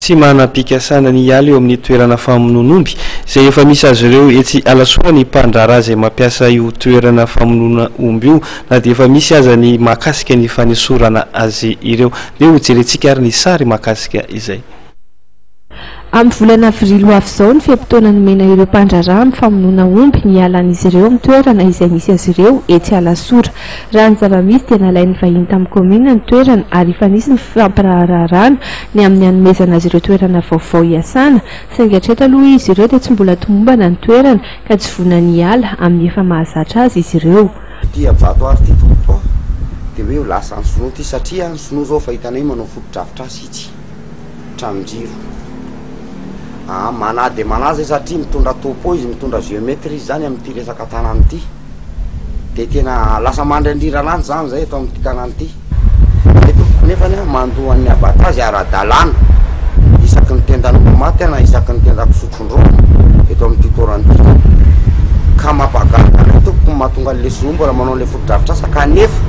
Tsy manam-pikasana ny hiala eo amin'ny toerana famonoan'omby izay efa misy azy ireo etsy Alasora ny mpandraharaha izay mampiasa io toerana famonoana omby io na dia efa misy aza ny mahakasika ny fanesorana azy ireo. Ndeha hojerentsika ary ny sary mahakasika izay. Amin'ny volana avrily ho avy izao ny fe-potoana nomena ireo mpandraharaha amin'ny famonoana omby ny hialan'izy ireo amin'ny toerana izay misy azy ireo etsy Alasora. Raha ny zava-misy dia nalain'ny vahiny tamin'ny kaominina ny toerana ary efa nisy ny fifampiraharahana ny amin'ny hanomezana azy ireo toerana vaovao hiasana saingy hatreto aloha izy ireo dia tsy mbola tomombana ny toerana ka tsy vonona ny hiala amin'ny efa mahazatra azy izy ireo. Ity abattoir ity tompoko a, dia hoe ho lasan'ny sinoa ity satria ny sinoa zao efa hitanay manao fotodrafitrasa itsy. Tranon-jiro. Aa manahy dia manahy zay satria mitondra topo izy, mitondra géomètre izy zany amin'ity resaka tanàna ity. De tena lasa mandry andrirana any zany zay eto amin'ity tanàna ity. De tompoko nefany a mandoa ny abattage ara-dalàna isaky ny tendan'omby maty na isaky ny tendan-kisotrondrono eto amin'ity toerana ity. Ka mampagaga anay tompoko ny mahatonga an'le sinoa mbola manao an'le fotodrafitrasa kanefa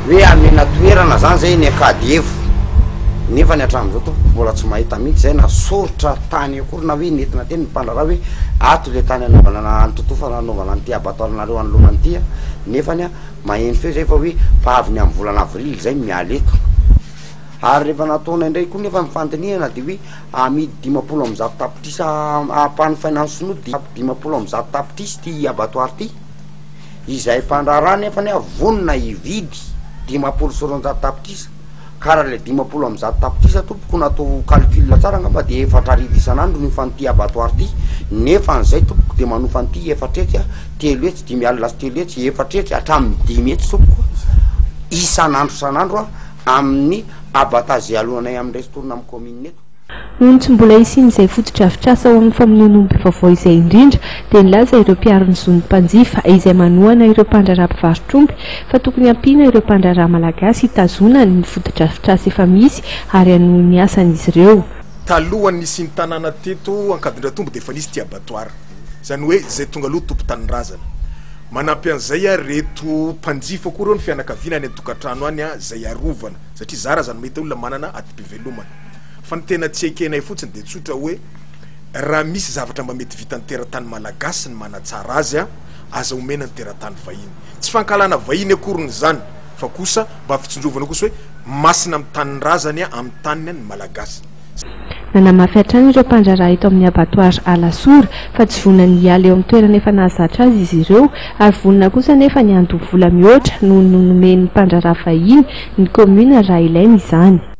hoe amena toerana zany zay eny Ankadievo. Nefa ny hatramin'izao tompoko mbola tsy mahita mihitsy zay na soritra tany akory na hoe nentina teny ny mpandraharaha hoe ato le tany anaovana na anototofana anaovana an'ity abattoir nareo anoloana an'ity a, nefany a maheno feo zay fa hoe fa avy ny amin'ny volana avril zay miala eto. Ary rehefa nataonay indray koa nefa ny fandinihana de hoe amidy 150 tapitrisa ampanofaina ny sinoa 150 tapitrisa ity abattoir ity, izay mpandraharaha nefany a vonona hividy 250 tapitrisa. Ka raha le 150 tapitrisa tompoko no atao calcul tsara angamba de 4000 isan'andro ny hofan'ity abattoir ty, nefa an'izay tompoko de manofa an'ity 400 a, 300, 350 300, 400 hatramin'ny 500 tompoko isan'andro isan'andro a amin'ny abattage alohanay amin'ny restourne amin'ny commune eto. Noho ny tsy mbola hisian'izay fotodrafitrasa ao amin'ny famonoan'omby vaovao izay indrindra dia nilaza ireo mpiaro ny zon'ny mpanjifa izay manohana ireo mpandraharaha mpivarotr'omby fa tokony hampiana ireo mpandraharaha malagasy hitazonany ny fotodrafitrasa efa misy ary hanohy ny asan'izy ireo. Talohan'ny nisian'ny tanàna teto Ankadindratombo dia efa nisy ity abattoir. Izany hoe izay tonga aloha tompon-tanindrazana. Manampy an'izay ireto mpanjifa koa ireo ny fianakaviana any an-tokantrano any izay arovana satria zara aza no mahita olona manana adim-pivelomana. Fa ny tena tsy ekenay fotsiny dia tsotra hoe raha misy zavatra mba mety vitan'ny teratany malagasy ny manatsara azy aza omena ny teratany vahiny. Tsy fankahalana vahiny akoriny izany fa kosa mba fitsinjovana kosa hoe masina amin'ny tanindrazany amin'ny taniny ny malagasy. Nanamafy hatrany ireo mpandraharaha eto amin'ny abattoir Alasora fa tsy vonona ny hiala eo amin'ny toerana efa nahazatra azy izy ireo ary vonona kosa anefa ny handoa vola mihoatra noho ny nomen'ny mpandraharaha vahiny ny kaominina raha ilaina izany.